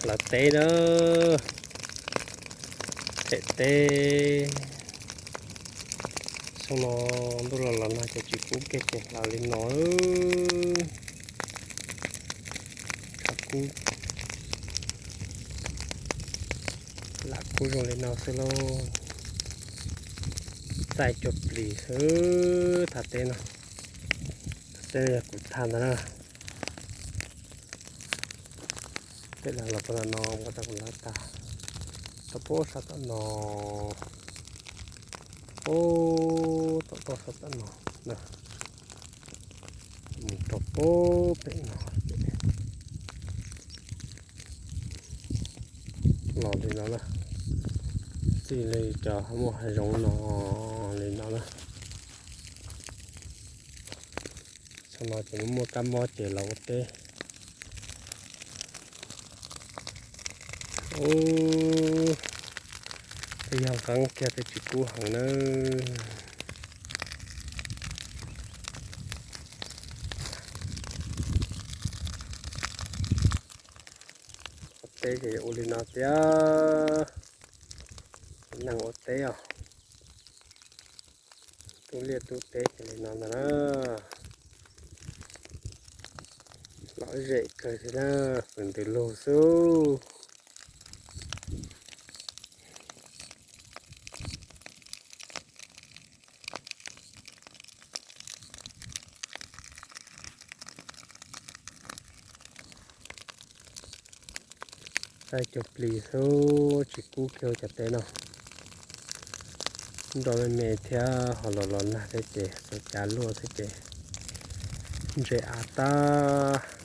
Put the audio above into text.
Hlawv teb na, them teb. Xyoo no ntuj los los nag ces tsis kub kiag ces hlawv li no. Kub, lam kub zoo li no xwb lauj. Txaij cuag plis xwb thav teb no. Xwb yog kuv thav ntag na. Tej lag los pab no nqa tau kuv lab tag, rau pab sab tom no, pab tom toj sab tom no, mus rau pab pem no. Los li no na, txij li cov muaj hav zoov no li no na. Xyoo no ces muaj kab mob ces los ua teb. Ub, tej yog nqeeb kiag tej tsis kub heev na. Ua teb ces ua li no thiab. Neeg ua teb os, tub liaj tub teb ces li no ntag na. Lom zem kawg thiab na, fws ntws lug xwb. Txaij cuag plis xwb tsis kub kiag cov teb no. Nroj me me thiab ho los los nag thiab ces xyov cas luaj thiab ces ntse av tag.